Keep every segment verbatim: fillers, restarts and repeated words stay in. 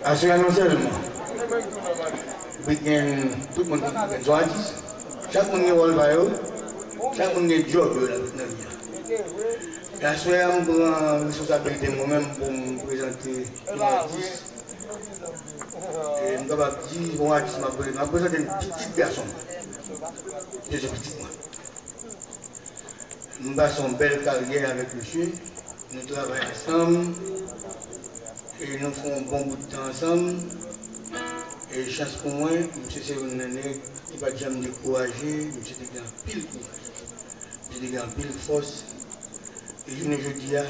Aswè a non sèlman Weekend, tout moun konn Weekend se yon atis. Chak moun gen wòl pa yo, chak moun gen djòb yo nan vi a. E aswè a, m pran responsabilite m mwen menm pou m prezante yon atis. E m kapab di, bon, atis m ap prezante, m ap prezante pitit gason m. Se pitit mwen. M pase yon bèl karyè avèk misye. Nou travay ansanm. E nou fè yon bon bout tan ansanm. E chans pou mwen, misye se youn nan nèg ki pa t janm dekouraje. Misye te gen anpil kouraj. Misye te gen anpil fòs. E jounen jodi a,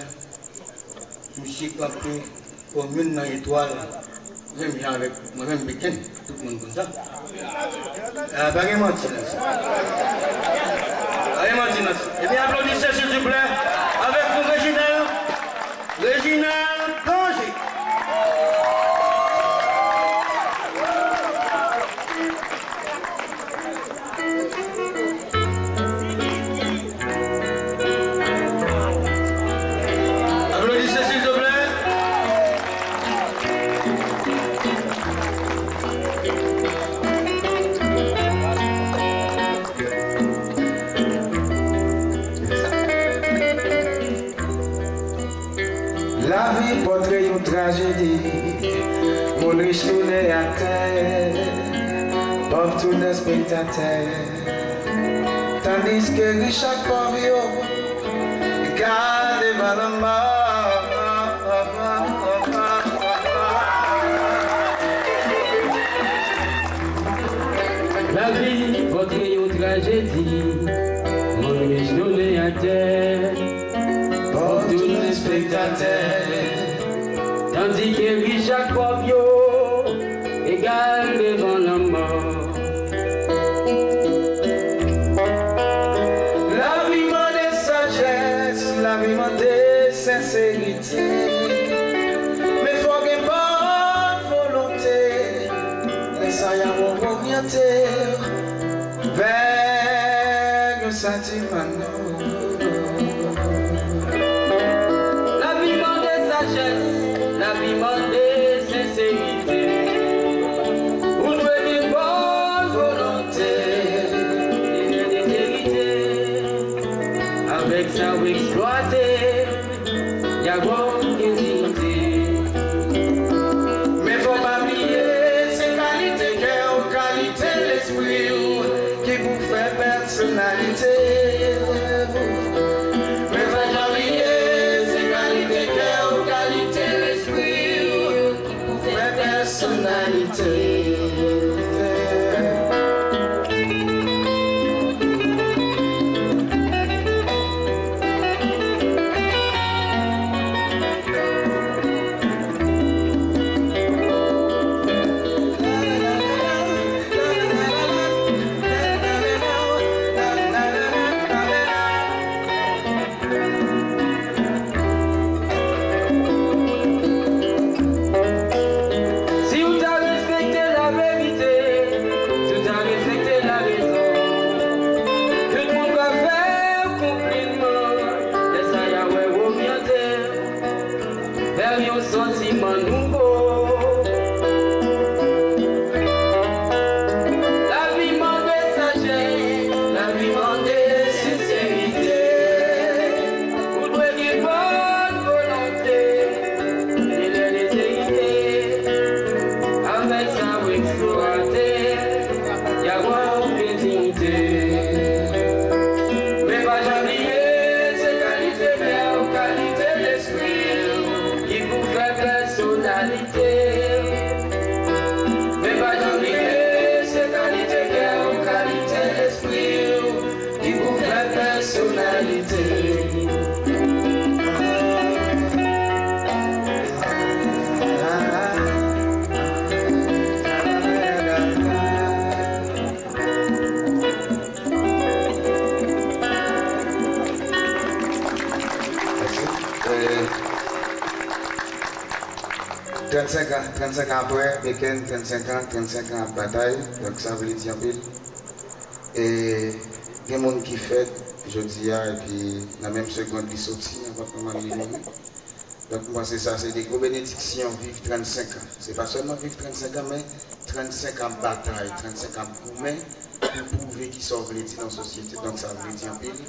misye kanpe kòm youn nan etwal, menm jan avèk mwen menm Beken, tout moun konn sa. A, pa gen manti nan sa. Pa gen manti nan sa. Ebyen, aplodisye, silvouplè, avèk nou, Reginald, Reginald Danger. Aplodisye, silvouplè. Lavi pòtre yon trajedi, moun rich tounen aktè, pòv tounen spektatè. Tandiske rich ak pòv yo egal devan lanmò. Lavi pòtre yon trajedi, moun rich tounen aktè, pòv tounen spektatè. Tandike rich ak pòv yo egal devan lanmò. Lavi mande sajès, lavi mande senserite. Men fò gen bòn volonte. Lè sa y ap oryante vè yon santiman nou. Lavi mande sajès, lavi mande senserite. Ou dwe gen bòn volonte, gen entegrite. Avèk sa w eksplwate, y a bon gen diyite. Men fò pa bliye, se kalite kè w, kalite lespri w ki pou fè pèsonalite w. Men fò pa bliye, se kalite kè w, kalite lespri w ki pou fè pèsonalite w. Si w ta respekte laverite, si w ta respekte larezon, tout moun va fè w konpliman. Lè sa y a wè w oryante vè yon santiman nouvo. Lavi mande sajès, lavi mande senserite. Ou dwe gen bòn volonte, e lè lezerite. Avèk sa w eksplwate, y a wè w gen diyite. Men pa janm bliye, se kalite kè w, kalite lespri w ki pou fè pèsonalite. Men pa janm bliye, se kalite kè w, kalite lespri w ki pou fè pèsonalite. Mèsi. E, trannsenk an, trannsenk an apre, Beken, trannsenk an, trannsenk an ap batay, donk sa vle di anpil. E gen moun ki fèt jodi a, epi nan menm segond li soti, nenpòt moman li mouri. Donk, m panse sa se de gwo benediksyon, viv trannsenk an. Se pa sèlman viv trannsenk an, men trannsenk an batay, trannsenk an goumen pou pwouve kisa w vle di nan sosyete. Donk, sa vle di anpil.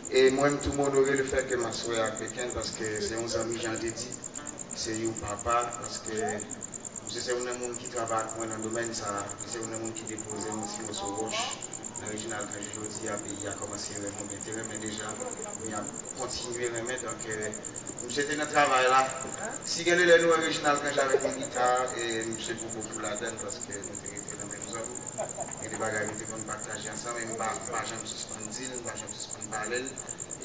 E mwen, m tou, m onore lefètke m aswè ak Beken, paske se yon zanmi, jan l te di, se yon papa, paske misye se youn nan moun ki travay ak mwen nan domèn sa a, li se youn nan moun ki depoze yon ti moso wòch nan Reginald Cangé jodi a, peyi a kòmanse renmen, oubyen te renmen deja, men ap kontinye renmen. Donk, eh, misye te nan travay la. Si gen de lè nou wè Reginald Cangé avèk yon gita, eh, misye gwo bokou ladan l, paske nou te rete nan menm zòn. Gen de bagay nou te konn pataje ansanm, e m pa, m pa janm sispann di l, m pa janm sispann pale l.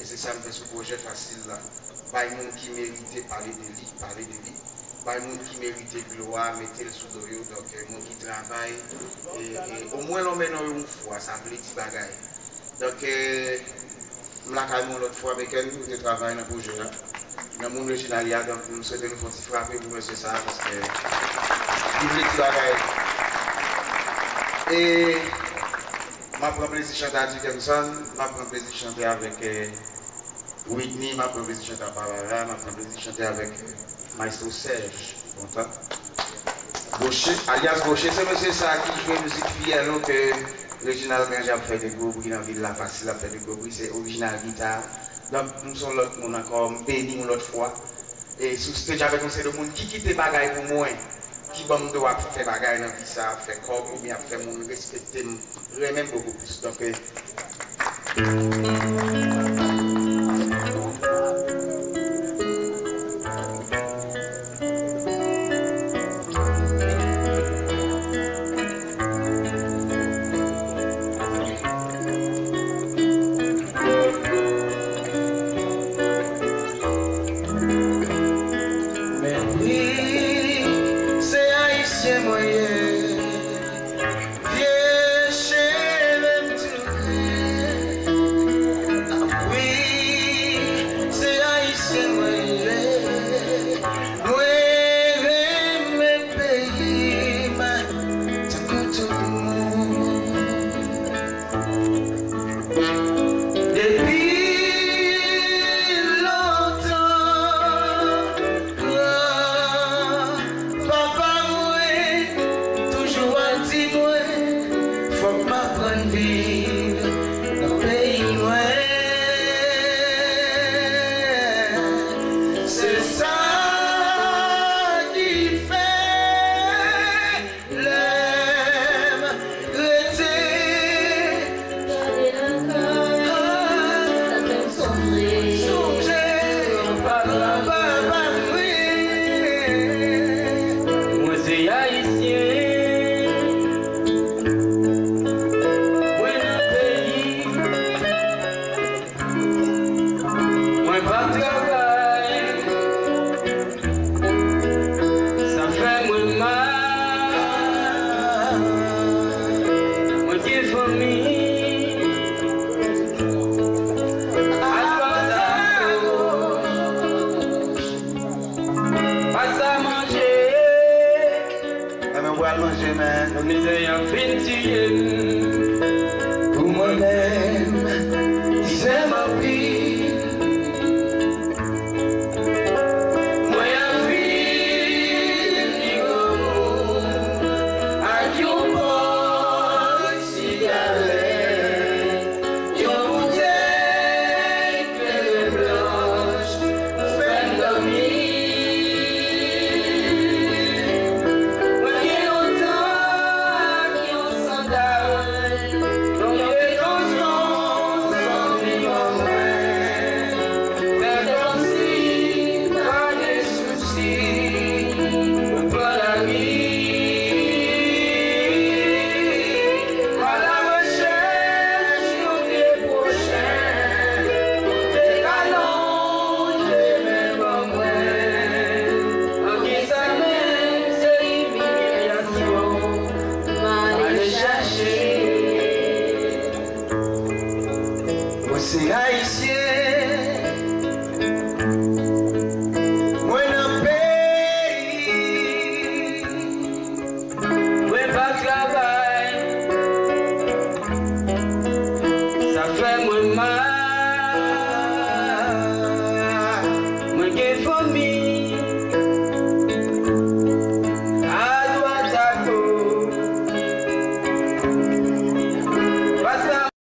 E se sa m fè sou pwojè Fasil la. Bay moun ki merite pale de li, pale de li. Bay moun ki merite glwa, mete l sou do yo. Donk, eh, moun ki travay, e, e, omwen lè w mennen yo yon fwa, sa vle di bagay. Donk, eh, m lakay mwen yon lòt fwa, Beken, nou te travay nan pwojè a. Nan moun Reginald a, donk, m swete nou fè yon ti frape pou mesye sa a, paske li vle di bagay. E m ap pran plezi chante ak Dukenson, m ap pran plezi chante avèk, eh, Whitney, m ap pran plezi chante ak Barbara, m ap pran plezi chante avèk, eh, Maestro Serge, kontan. Gwoche, alyas Gwoche, se mesye sa a ki jwe mizik Fiyèlo ke Reginald Cangé ap fè de gwo bri nan vil la, Fasil ap fè de gwo bri, se orijinal gita. Donk, m se yon lòt moun ankò, m beni yon lòt fwa. E sou stage avèk yon seri de moun ki kite bagay pou mwen, ki ban m dwa fè bagay nan vi sa, ap fè kòb, oubyen ap fè moun respekte m, renmen m bokou plis. Donk, eh, Men wi, se ayisyen mwen ye. Vye cheve m tounen. Wi, se ayisyen mwen ye. Mwen renmen peyi m tankou tout moun. Depi lontan, gran papa mwen toujou ap di mwen, fòk m aprann viv nan peyi mwen. Se sa ki fè lè m rete gade lakay, sa fè m sonje, sonje papa, papa mwen. Mwen se ayisyen, mwen nan peyi. Mwen pa travay, sa fè mwen mal. Mwen gen fanmi, al pataje, pase manje. Enben, m pral manje, men. Nan mizè y ap vin tiye m. Pou mwen menm, mizè m anpil. Mwen ap vin pi granmoun ak yon pòt sigarèt, yon boutèy kleren blanch pou fè m dòmi. Mwen gen lontan ak yon sandal